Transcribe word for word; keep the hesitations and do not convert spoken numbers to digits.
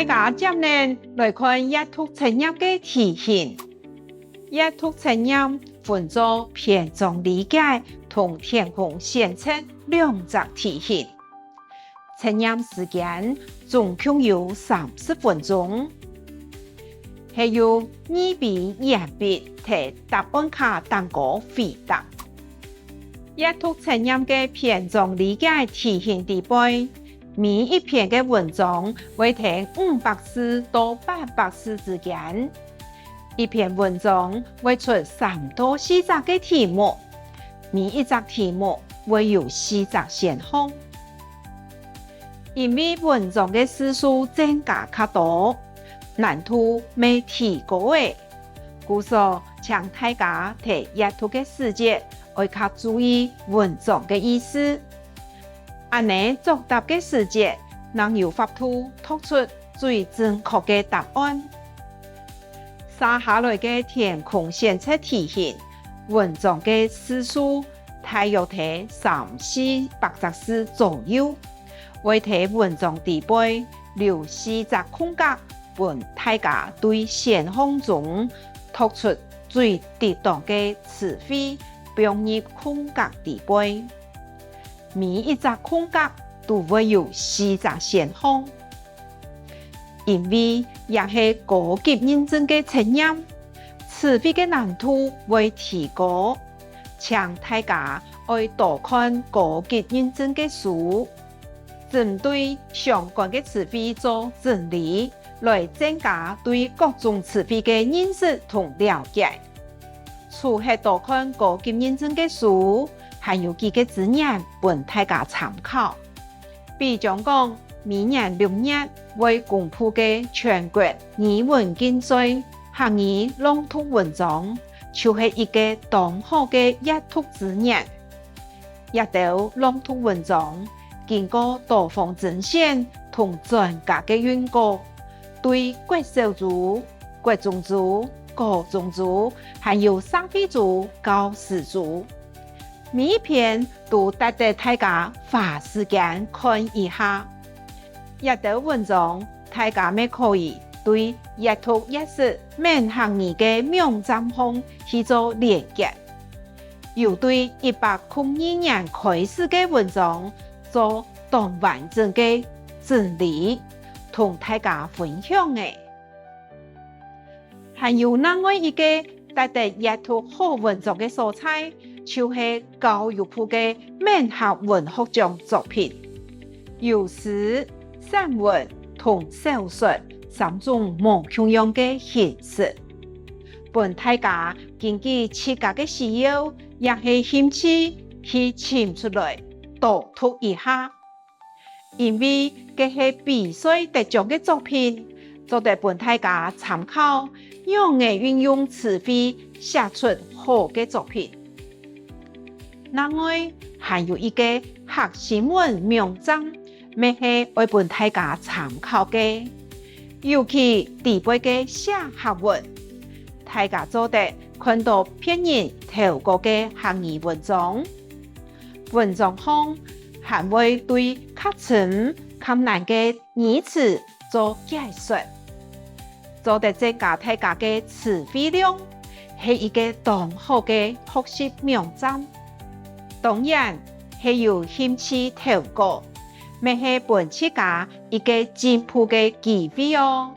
大家接等來看閱讀測驗个題型。閱讀測驗分做篇章理解同填空選擇兩隻題型。測驗時間總共有三十分鐘，係用二B鉛筆在答案卡頂高回答。閱讀測驗个篇章理解題型底背，每一篇个文章會在五百字到八百字之間。一篇文章會出三到四隻个題目，每一隻題目會有四隻選項。因為文章个字數增加較多，難度乜提高了。故所，請大家在閱讀个時節愛較注意文章个意思。恁呢作答个時節，正有法度讀出最正確个答案。接下來个填空選擇題型，文章个字數大約在三四百隻字左右，會在文章底背留四隻空格，分大家對選項中讀出最適當个詞彙，放入空格底背。每一隻空格都會有四隻選項。因為這係高級認證个測驗，詞彙个難度會提高，請大家愛多看高級認證个書，針對相關个詞彙做整理，來增加對各種詞彙个認識同了解。除忒多看高級認證个書，還有幾个資源分大家參考。 比將講，明年六月會公布个全國語文競賽客語朗讀文章，就係一個當好个閱讀資源。這兜朗讀文章經過多方甄選同專家个韻稿，對國小組、國中組、高中組，還有社會組、教師組，每一篇 都值得大家花時間看一下。這兜文章，大家乜可以對閱讀閱識免客語个網站項去做連結。有對一百空二年開始个文章做當完整个整理，同大家分享个。 還有另外一個值得閱讀好文章个所在，就係教育部个免客文學獎作品。有詩、散文同小說三種無共樣个形式，分大家根據自家个需要，也係興趣去尋出來，多讀一下。 因為該係比賽得獎个作品，做得分大家參考，仰仔運用詞彙寫出好个作品。另外，還有一個客新聞網站，乜係愛分大家參考个，尤其底背个寫客文，大家做得看到別人投稿个客語文章。 文章項還會對較深較難个語詞做解說，做得增加大家个詞彙量，係一個當好个學習網站。當然，係有興趣投稿，乜係分自家一個進步个機會哦。